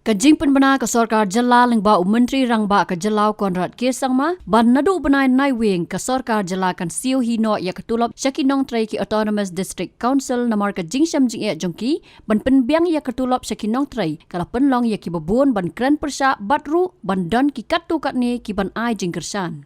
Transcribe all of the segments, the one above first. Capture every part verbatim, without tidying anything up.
Ka jingpynbna ka sorkar jylla lyngba u Myntri Rangbah ka jylla u Conrad K Sangma, ba naduh u bnai Naiwieng ka sorkar jylla kan siew hi noh ïa ka tulop sha ki nongtrei ki Autonomous District Council namar ka jingshem jingeh jong ki ban pynbiang ïa ka tulop sha ki nongtrei ka la pynlong ïa kiba bun ban kren pyrshah bad ruh ban don ki katto katne ki ban ai jingkyrshan.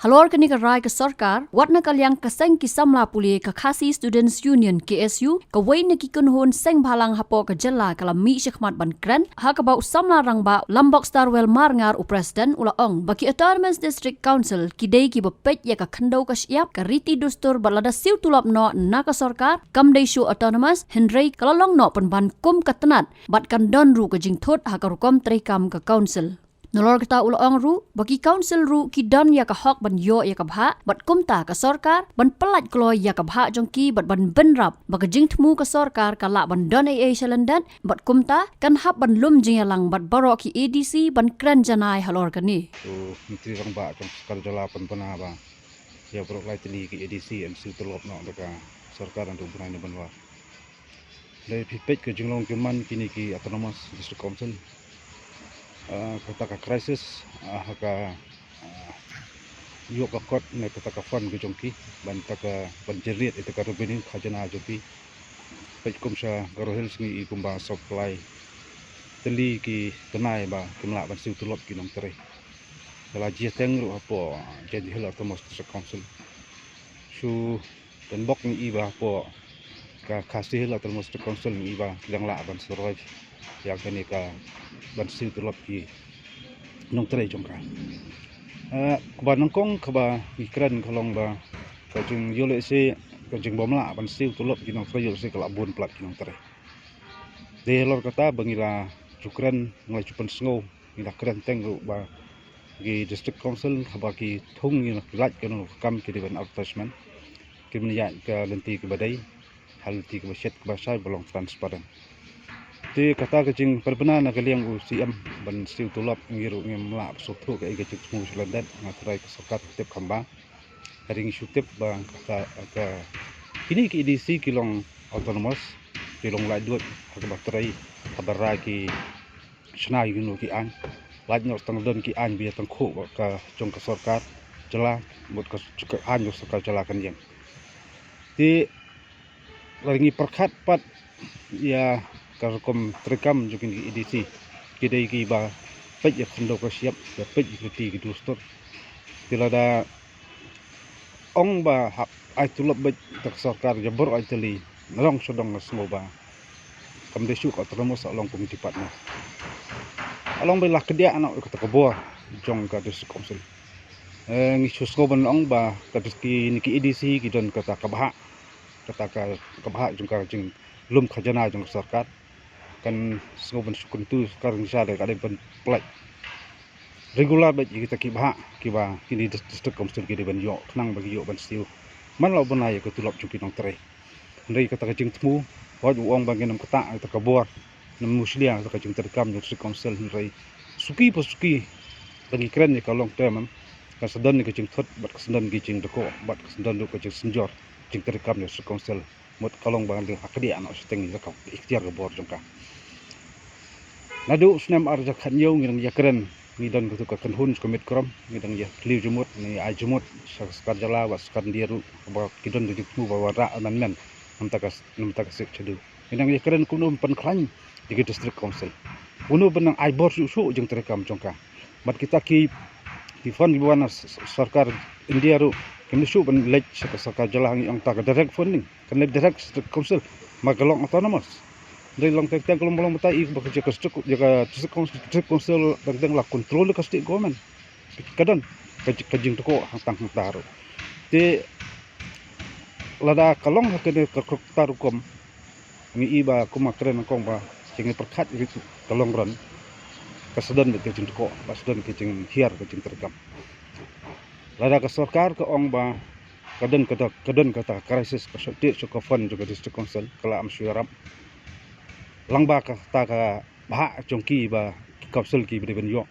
Halor kane ka rai ka sorkar, wat na ka liang ka seng ki samla pule ka Khasi Students Union, K S U, kawei na ki kynhun seng bhalang hapoh ka jylla ka la mih shakhmat ban kren ha kaba u samla rangbah Lambok Starwell Marngar, u president, u la ong ba ki Autonomous District Council ki dei kiba peit ïa ka khyndew ka shyiap, ka riti dustur bad lada siew tulop noh na ka sorkar kam dei shuh autonomous, hynrei ka la long noh pynban kum ka tnat bad kan don ruh ka jingthut ha ka rukom treikam ka council. Nalor kata u la ong ruh ba ki council ruh ki don ïa ka hok ban ïoh ïa ka bhah bad kumta ka sorkar ban pyllait kloi ïa ka bhah jong ki bad ban bynrap ba ka jingthmu ka sorkar ka lah ban don ei ei sha lyndet bad kumta kan hap ban lum jingïalang bad baroh ki A D C ban kren janai halor kane. U Myntri Rangbah ka sorkar jylla pynbna ba ïa baroh lai tylli ki A D C yn siew tulop noh da ka sorkar naduh u bnai November. Dei phi peit ka jinglong jingman kine ki Autonomous District Council. Ah, kata ka crisis, ah, ha ka, ah, ïoh ka kot ne kata ka fund ka jong ki ban ta ka ban generate ïa ka revenue khajana jong ki. Peit kum sha Garo Hills ngi i kumba sawphew lai tylli ki tnai ba kim lah ban siew tulop ki nongtrei. Ka la jia teng ruh hapoh Jaintia Hills Autonomous District Council. Shu Donbok ngi i ba hapoh ka Khasi Hills Autonomous District Council ngi i ba ki dang lah ban survive ïa kane ka ban siew tulop ki nongtrei jong ka. Eh, kaba nyngkong kaba ngi kren ka long ba ka jingïoh lehse ka jingbym lah ban siew tulop ki nongtrei ïoh lehse ka la bun palat ki nongtrei. Dei halor kata ba ngi la ju kren, ngi la ju pynsngew, ngi la kren teng ruh ba ki District Council haba ki thung ngi la lait kano ka kam ki dei ban advertisement. Kim ïaid ka lynti kaba dei, ha lynti kaba shet kaba shai ba long transparent. Te kata ka jingpynbna na ka liang u C M ban siew tulop ngi ruh ngim lah ba sngewthuh kaei ka jingthmu sha lyndet, nga tharai ka sorkar ka tip kham bha. Hynrei ngi shu tip ba ka, ka kine ki A D C ki long autonomous, ki long laitluid ha kaba trei, ha kaba rai ki shna ïa kino ki aiñ. Lait noh tang don ki aiñ ba ïa tyngkhuh ka jong ka sorkar jylla, mut ka, ka aiñ jong sorkar jylla kan ïeng. Te lada ngi pyrkhat pat ïa ka rukom treikam jong kine ki A D C, ki dei kiba peit ïa ka khyndew ka shyiap, ïa peit ïa ki riti ki dustur. Te lada ong ba hap ai tulop beit da ka sorkar ïa baroh lai tylli, na dong sha dong nga sngew ba kam dei shuh ka autonomous, ka long kum department. Ka long ba la kdiah noh ïa kata ka bor jong ka District Council. Eh, ngi shu sngew ban ong ba ka dis-, kine ki A D C ki don kata ka bhah, kata ka, ka bhah jong ka jinglum khajana jong ka sorkar. Kan sngew ban shu kyntu sorkar ngi sha da ka dei ban pyllait regular beit ïa kita ki bhah kiba kine dis-, District Council ki dei ban ïoh khnang ba ki ïoh ban siew man la u bnai ïa ka tulop jong ki nongtrei. Hynrei kata ka jingthmu, hooid u ong ba ngin ym ktah ïa kata ka bor, ngin ym mushlia ïa kata ka jingtreikam jong District Council, hynrei suki pa suki ba ngi kren ïa ka long term, kan sa don ïa ka jingthut bad kan sa don ïa ka jingdkoh bad kan sa don ruh ka jingsynjor jingtreikam jong District Council. Mut ka long ba ngi dang ha kdiah noh shiteng ïa ka iktiar ka bor jong ka. Naduh u snem ar hajar khathynñiew ngi dang ïakren, ngi don katu ka kynhun sha ka Met Krom, ngi dang ïatylli jingmut, ngi ai jingmut sha ka sorkar jylla bad sorkar India ruh ba ki don ka jingthmu ba wanrah amendment na bynta ka, na bynta ka Sixth Schedule. Ngi dang ïakren kumno ban pynkhlaiñ ïa ki District Council, kumno ban nang ai bor shuh shuh jingtreikam jong ka. Bad kita ki, ki fund kiba wan na s-, s-, sorkar India ruh kim dei shuh ban leit sha ka sorkar jylla, ngi ong ta ka direct funding, kan leit direct District Council, ma ka long autonomous. Dei long teng teng ka long ba long mynta i ba ka jaka District, jaka District Council, District Council teng teng la control ka state government. Ka don ka ji-, ka jingdkoh hangtang hangta ruh. Te lada ka long ha kane ka, ka, kata rukom, ngi i ba kum nga kren nyngkong ba jingpyrkhat ïa ka long run, ka sa don ka jingdkoh, ka sa don ka jinghiar ka jingtreikam. Lada ka sorkar ka ong ba ka don kata, ka don kata ka crisis, ka shortage sha ka fund jong ka District Council, ka la ym shu ïarap. Lyngba kata ka bhah jong ki ba ki council kiba dei ban ïoh,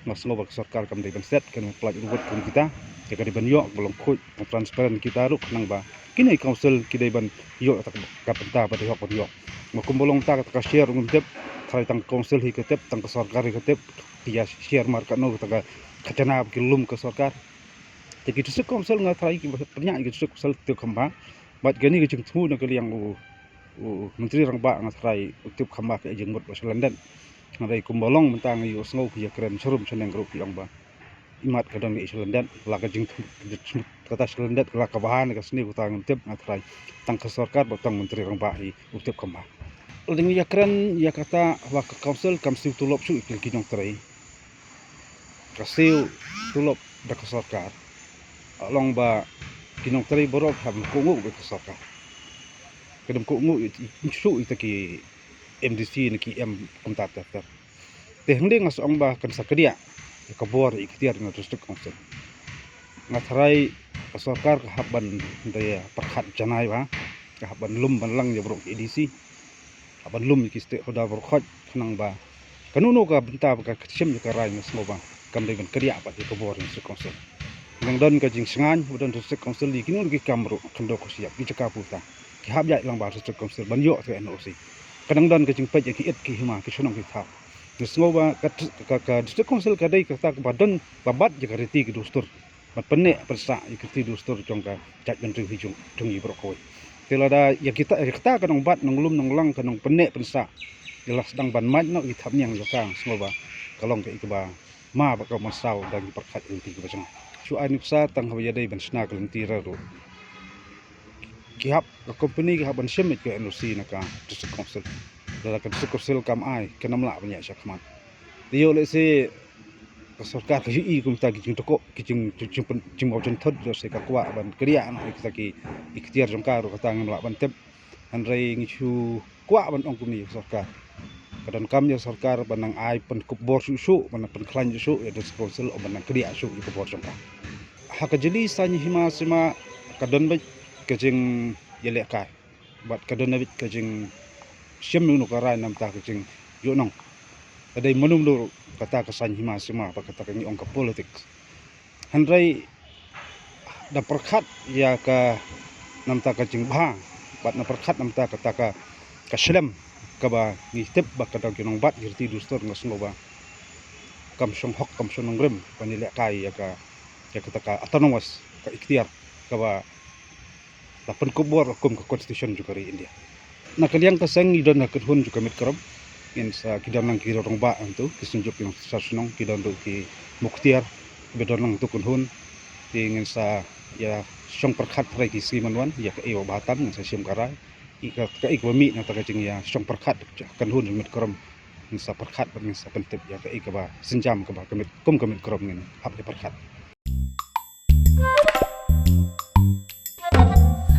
nga sngew ba ka sorkar kam dei ban set, kan pyllait ruh kum kita, ïa ka dei ban ïoh, ba long khuid, ban transparent kita ruh, khnang ba kine ki council ki dei ban ïoh kata ka bynta ba dei hok ban ïoh. Ma kumba long mynta kata ka share ruh ngim tip, Tharai tang ka council hi ka tip, tang ka sorkar hi ka tip, ki ïa share mar kano tang ka khajana ba ki lum ka sorkar. Te ki district council nga tharai ki bniah ki district council tip kham bha. Bad kane ka jingthmu na ka liang u, u Myntri Rangbah nga tharai u tip kham bha ka jingmut ba sha lyndet. Nga dei kumba long mynta nga ïohsngew phi ïakren sharum shaneng ruh phi ong ba imat ka don ka sha lyndet, la ka jingthmu kata sha lyndet, la ka bha ne ka sniew kata ngam tip, nga tharai tang ka sorkar bad tang Myntri Rangbah hi u tip kham bha. Lada ngi ïakren ïa kata ba ka council kam siew tulop shuh ïa ki nongtrei. Ka siew tulop da ka sorkar. Long ba ki nongtrei baroh ki hap ban kohnguh bad ka sorkar. Kim kohnguh shuh ïa ki M D C ne ki M kumta ter ter. Te hangne nga sa ong ba kan sa kdiah ïa ka bor ïa ka iktiar na district council. Nga tharai ka sorkar ka hap ban da ïa pyrkhat janai bha, ka hap ban lum ban lang ïa baroh ki A D C, hap ban lum ïa ki stakeholder baroh khoit khnang ba kano kano ka bynta ba ka shim ïa ka rai nga sngew ba kam dei ban kdiah pat ïa ka bor na district council. Nang don ka jingsngewbha ba don district council ïa kino kino ki kam ruh, khyndew khynsiap, ki jaka puta, ki hap ïaid lang bad district council ban ïoh ka N O C. Ka nang don ka jingpeit ïa ki it ki hima, ki shnong ki thaw. Nga sngew ba ka, ka, ka district council ka dei kata kaba don ba bat ïa ka riti ka dustur, ban pynneh pynsah ïa ka riti dustur jong ka jaitbynriew hi jong, jong ngi baroh kawei. Te lada ïa kita, ïa kata ka nongbad nonglum nonglang, ka nongpynneh pynsah, ïa la sdang ban mad noh ïa ki thapniang jong ka, nga sngew ba ka long kaei kaba ma bad kaba masaw da ngi pyrkhat ïa ka lynti kaba jngai. Shu ai nuksa tang haba ïadei ban shna ka lynti ruh, ki hap, ka company ki hap ban shim ïa ka N O C na ka district council. Lada ka district council kam ai, kan ym lah ban ïaid shakhmat. Te ïoh lehse ka sorkar ka ïohi kumta ki jingthoh, ki jing, jing, jing, jingmawjynthut, lehse ka kwah ban kdiah noh ïa kita ki iktiar jong ka ruh, kata ngim lah ban tip. Hynrei ngi shu kwah ban ong kumne ïa ka sorkar. Ka donkam ïa ka sorkar ban nang ai pynkup bor shuh shuh, ban nang pynkhlaiñ shuh shuh ïa ka district council, ban nang kdiah shuh ïa ka bor jong ka. Ha ka jylliew saiñ hima sima ka don beit ka jingïalehkai bad ka don beit ka jingshim ïa uno ka rai namar ka jingïohnong. Ka dei mano mano kata ka saiñ hima sima bad kata ka ngi ong ka politics. Hynrei da pyrkhat ïa ka namar ka jingbha bad da pyrkhat namar kata ka, ka shlem kaba ngi tip ba ka dang ki nongbad ki riti dustur, nga sngew ba kam shong hok kam shong nongrim ban ïalehkai ïa ka, ïa kata ka autonomous, ka iktiar kaba la pynkup bor kum ka constitution jong ka ri India. Na ka liang ka seng ngi don ha ka kynhun jong ka MIDCROM. Ngin sa, ki don lang ki rangbah hangto, ki synjuk ki nongshad shnong, ki don ruh ki muktiar kiba don lang hangto kynhun. Te ngin sa ïa shong pyrkhat hynrei ki sngi ban wan ïa kaei ba bha tam, ngin sa shim ka rai. Ïa ka, kaei kaba mih na kata ka jingïa shong pyrkhat kynhun jong MIDCROM, ngin sa pyrkhat bad ngin sa pyntip ïa kaei kaba sienjam kaba ka Mid, kum ka MIDCROM ngin hap ïa pyrkhat.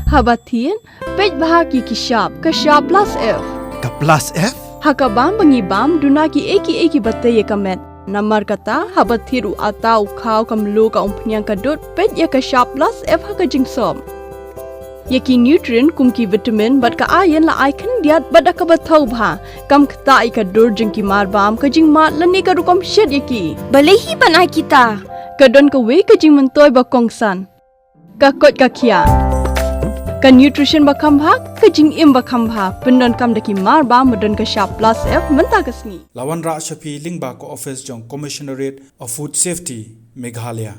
Haba thied, peit bha ki, ki shap, ka shap plus F. Ka plus F? Ha ka bam ba ngi bam, duna kiei kiei kiba tei ïa ka met. Namar kata, haba thied u atta u khaw, ka mluh, ka umphniang, ka dud, peit ïa ka shap plus F ha ka jingsop. Ïa ki nutrient kum ki vitamin bad ka iron la ai khyndiat bad da kaba thaw bha. Kam ktah ïa ka dur jong ki mar bam, ka jingmad lane ka rukom shet ïa ki. Balei hi ban ai kita? Ka don kawei ka jingmyntoi ba kongsan. Ka koit ka khiah. Ka nutrition ba kham bha, ka jingim ba kham bha. Pyndonkam da ki mar bam ba don ka shap plus F mynta ka sngi. La wanrah sha phi lyngba ka office jong Commissionerate of Food Safety, Meghalaya.